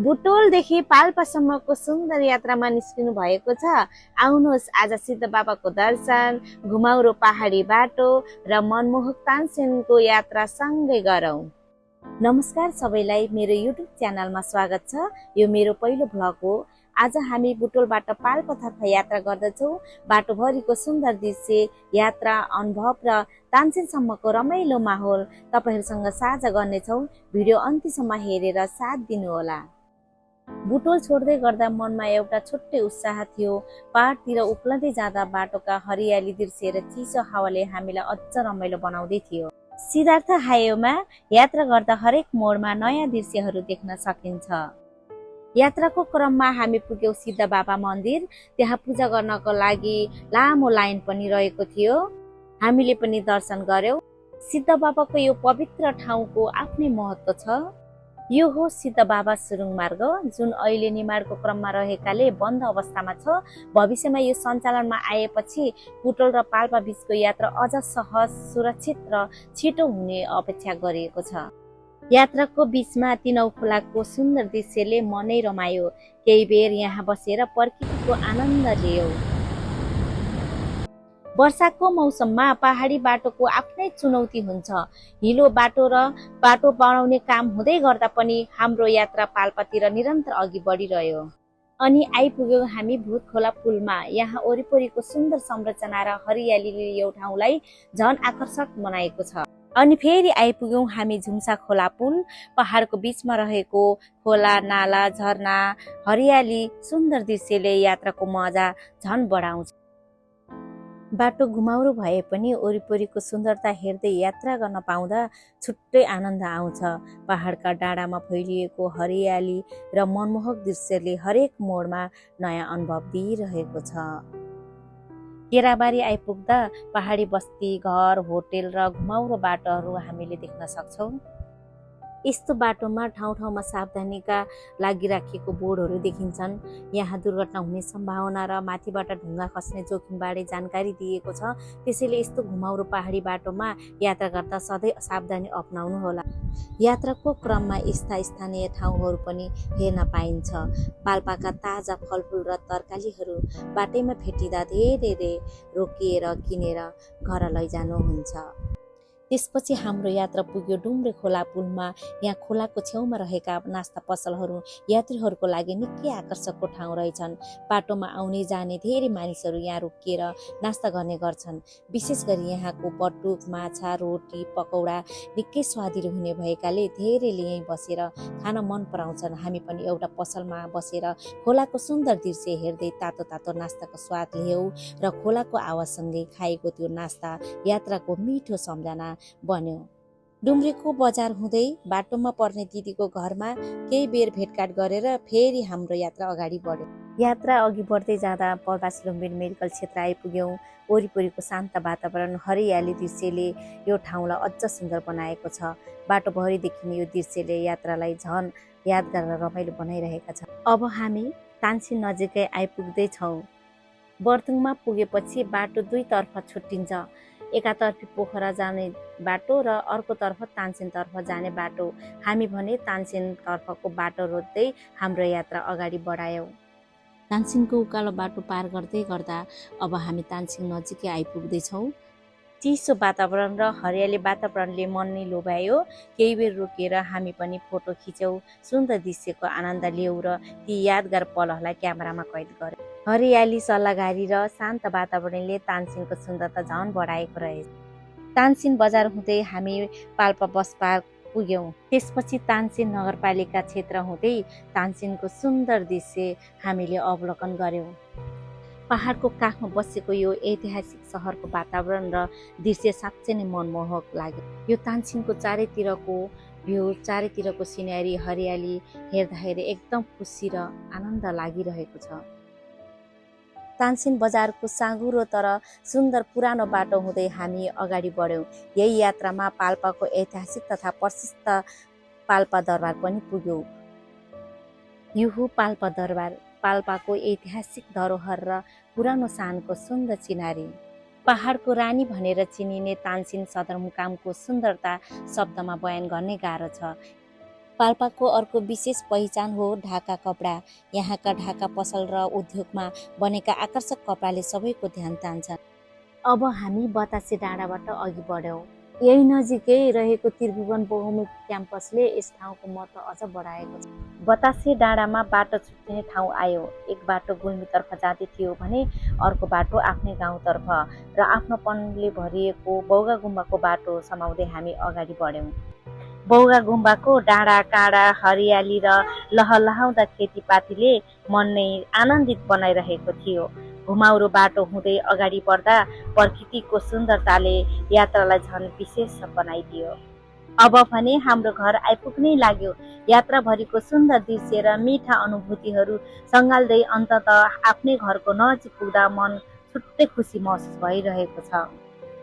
बुटोलदेखि पाल्पासम्मको सुन्दर यात्रामा निस्किनु भएको छ। आउनुहोस् आज सिद्ध बाबाको दर्शन, घुमाउरो पहाडी बाटो र मनमोहक तानसेनको यात्रा सँगै गरौँ। नमस्कार सबैलाई, मेरो युट्युब च्यानलमा स्वागत छ। यो मेरो पहिलो भ्लग हो। आज हामी बुटोलबाट पाल्पातर्फ यात्रा गर्दछौँ। बाटोभरिको सुन्दर दृश्य, यात्रा अनुभव र तानसेनसम्मको रमाइलो माहौल तपाईहरुसँग साझा गर्नेछौँ। भिडियो अन्त्यसम्म हेरेर साथ दिनुहोला। बुटोल छोड्दै गर्दा मनमा एउटा छुट्टै उत्साह थियो। पहाडतिर उक्लँदै जाँदा बाटोका हरियाली दृश्य र चिसो हावाले हामीलाई अझ रमाइलो बनाउँदै थियो। सिद्धार्थ हाइवेमा यात्रा गर्दा हरेक मोडमा नयाँ दृश्यहरू देख्न सकिन्छ। यात्राको क्रममा हामी पुग्यौं सिद्ध बाबा मन्दिर। त्यहाँ पूजा गर्नको लागि लामो लाइन पनि रहेको थियो। हामीले पनि दर्शन गर्यौं। सिद्ध बाबाको यो पवित्र ठाउँको आफ्नै महत्त्व छ। यो हो सिद्ध बाबा सुरुङ मार्ग, जुन अहिले निर्माणको क्रममा रहेकाले बन्द अवस्थामा छ। भविष्यमा यो सञ्चालनमा आएपछि बुटोल र पाल्पा बीचको यात्रा अझ सहज, सुरक्षित र छिटो हुने अपेक्षा गरिएको छ। यात्राको बीचमा तिनौ खोलाको सुन्दर दृश्यले मनै रमायो। केही बेर यहाँ बसेर प्रकृतिको आनन्द लियौ। वर्षाको मौसममा पहाडी बाटोको आफ्नै चुनौती हुन्छ। हिलो बाटो र बाटो बनाउने काम हुँदै गर्दा पनि हाम्रो यात्रा पाल्पातिर निरन्तर अघि बढिरह्यो। अनि आइपुग्यौं हामी भूत खोला पुलमा। यहाँ वरिपरिको सुन्दर संरचना र हरियालीले यो ठाउँलाई झन आकर्षक बनाएको छ। अनि फेरि आइपुग्यौं हामी झुम्सा खोला पुल। पहाडको बीचमा रहेको खोला, नाला, झरना, हरियाली, सुन्दर दृश्यले यात्राको मजा झन बढाउँछ। बाटो घुमाउरो भए पनि वरिपरिको सुन्दरता हेर्दै यात्रा गर्न पाउँदा छुट्टै आनन्द आउँछ। पहाडका डाँडामा फैलिएको हरियाली र मनमोहक दृश्यले हरेक मोडमा नयाँ अनुभव दिइरहेको छ। केराबारी आइपुग्दा पहाडी बस्ती, घर, होटेल र घुमाउरो बाटोहरू हामीले देख्न सक्छौँ। यस्तो बाटोमा ठाउँ ठाउँमा सावधानीका लागि राखिएको बोर्डहरू देखिन्छन्। यहाँ दुर्घटना हुने सम्भावना र माथिबाट ढुङ्गा खस्ने जोखिमबारे जानकारी दिएको छ। त्यसैले यस्तो घुमाउरो पहाडी बाटोमा यात्रा गर्दा सधैँ सावधानी अपनाउनु होला। यात्राको क्रममा यस्ता स्थानीय ठाउँहरू पनि हेर्न पाइन्छ। पाल्पाका ताजा फलफुल र तरकारीहरू बाटैमा भेटिँदा धेरै रोकिएर किनेर घर लैजानुहुन्छ। त्यसपछि हाम्रो यात्रा पुग्यो डुम्रे खोला पुलमा। यहाँ खोलाको छेउमा रहेका नास्ता पसलहरू यात्रीहरूको लागि निकै आकर्षकको ठाउँ रहेछन्। बाटोमा आउने जाने धेरै मानिसहरू यहाँ रोकिएर नास्ता गर्ने गर्छन्। विशेष गरी यहाँको बटुक, माछा, रोटी, पकौडा निकै स्वादिलो हुने भएकाले धेरैले यहीँ बसेर खान मन पराउँछन्। हामी पनि एउटा पसलमा बसेर खोलाको सुन्दर दृश्य हेर्दै तातो तातो नास्ताको स्वाद लियौँ र खोलाको आवाजसँगै खाएको त्यो नास्ता यात्राको मिठो सम्झना बन्यो। डुम्रेको बजार हुँदै बाटोमा पर्ने दिदीको घरमा केही बेर भेटघाट गरेर फेरि हाम्रो यात्रा अगाडि बढ्यो। यात्रा अघि बढ्दै जाँदा प्रवासी लुम्बिनी मेडिकल क्षेत्र आइपुग्यौँ। वरिपरिको शान्त वातावरण, हरियाली दृश्यले यो ठाउँलाई अझ सुन्दर बनाएको छ। बाटोभरि देखिने यो दृश्यले यात्रालाई झन यादगार र रमाइलो बनाइरहेका छ। अब हामी तानसेन नजिकै आइपुग्दैछौँ। बर्तुङमा पुगेपछि बाटो दुईतर्फ छुट्टिन्छ। एकातर्फी पोखरा जाने बाटो र अर्कोतर्फ तानसेनतर्फ जाने बाटो। हामी भने तानसेनतर्फको बाटो रोज्दै हाम्रो यात्रा अगाडि बढायौँ। तानसेनको उकालो बाटो पार गर्दै गर्दा अब हामी तानसेन नजिकै आइपुग्दैछौँ। चिसो वातावरण र हरियाली वातावरणले मन नै लोभ्यायो। केही बेर रोकेर हामी पनि फोटो खिच्यौँ, सुन्दर दृश्यको आनन्द लियौँ र ती यादगार पलहरूलाई क्यामेरामा कैद गर्यौँ। हरियाली, सल्लाहगारी र शान्त वातावरणले तानसेनको सुन्दरता झन बढाएको रहेछ। तानसेन बजार हुँदै हामी पाल्पा बस पार्क पुग्यौँ। त्यसपछि तानसेन नगरपालिका क्षेत्र हुँदै तानसेनको सुन्दर दृश्य हामीले अवलोकन गर्यौँ। पहाडको काखमा बसेको यो ऐतिहासिक सहरको वातावरण र दृश्य साँच्चै नै मनमोहक लाग्यो। यो तानसेनको चारैतिरको भ्यू, चारैतिरको सिनेरी, हरियाली हेर्दाखेरि एकदम खुसी र आनन्द लागिरहेको छ। तानसेन बजारको साँघुरो तर सुन्दर पुरानो बाटो हुँदै हामी अगाडि बढ्यौँ। यही यात्रामा पाल्पाको ऐतिहासिक तथा प्रसिद्ध पाल्पा दरबार पनि पुग्यौँ। यो हो पाल्पा दरबार, पाल्पाको ऐतिहासिक धरोहर र पुरानो शानको सुन्दर चिनारी। पहाडको रानी भनेर चिनिने तानसेन सदरमुकामको सुन्दरता शब्दमा बयान गर्नै गाह्रो छ। पाल्पाको अर्को विशेष पहिचान हो ढाका कपडा। यहाँका ढाका पसल र उद्योगमा बनेका आकर्षक कपडाले सबैको ध्यान तान्छन्। अब हामी बतासे डाँडाबाट अघि बढ्यौँ। यही नजिकै रहेको त्रिभुवन बहुमुखी क्याम्पसले यस ठाउँको महत्त्व अझ बढाएको छ। बतासे डाँडामा बाटो छुट्टिने ठाउँ आयो। एक बाटो गुल्मीतर्फ जाँदै थियो भने अर्को बाटो आफ्नै गाउँतर्फ र आफ्नोपनले भरिएको बौगा गुम्बाको बाटो समाउँदै हामी अगाडि बढ्यौँ। बौगा गुम्बाको डाँडा काँडा हरियाली र लहलहाउँदा खेतीपातीले मन नै आनन्दित बनाइरहेको थियो। घुमाउरो बाटो हुँदै अगाडि बढ्दा प्रकृतिको सुन्दरताले यात्रालाई झन् विशेष बनाइदियो। अब भने हाम्रो घर आइपुग्नै लाग्यो। यात्राभरिको सुन्दर दृश्य र मिठा अनुभूतिहरू सँगाल्दै अन्ततः आफ्नै घरको नजिक पुग्दा मन छुट्टै खुसी महसुस भइरहेको छ।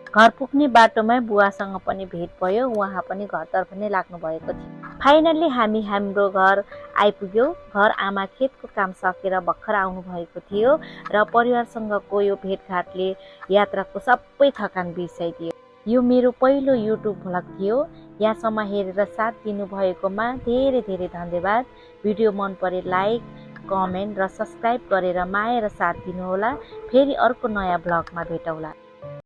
घर पुग्ने बाटोमै बुवासँग पनि भेट भयो। उहाँ पनि घरतर्फ नै लाग्नु भएको थियो। फाइनल्ली हामी हाम्रो घर आइपुग्यौँ। घर आमा खेतको काम सकेर भर्खर आउनु भएको थियो र परिवारसँगको यो भेटघाटले यात्राको सबै थकान बिर्साइदियो। यो मेरो पहिलो युट्युब भ्लग थियो। यहाँसम्म हेरेर साथ दिनुभएकोमा धेरै धेरै धन्यवाद। भिडियो मन परे लाइक, कमेन्ट र सब्सक्राइब गरेर माया र साथ दिनुहोला। फेरि अर्को नयाँ भ्लगमा भेटौँला।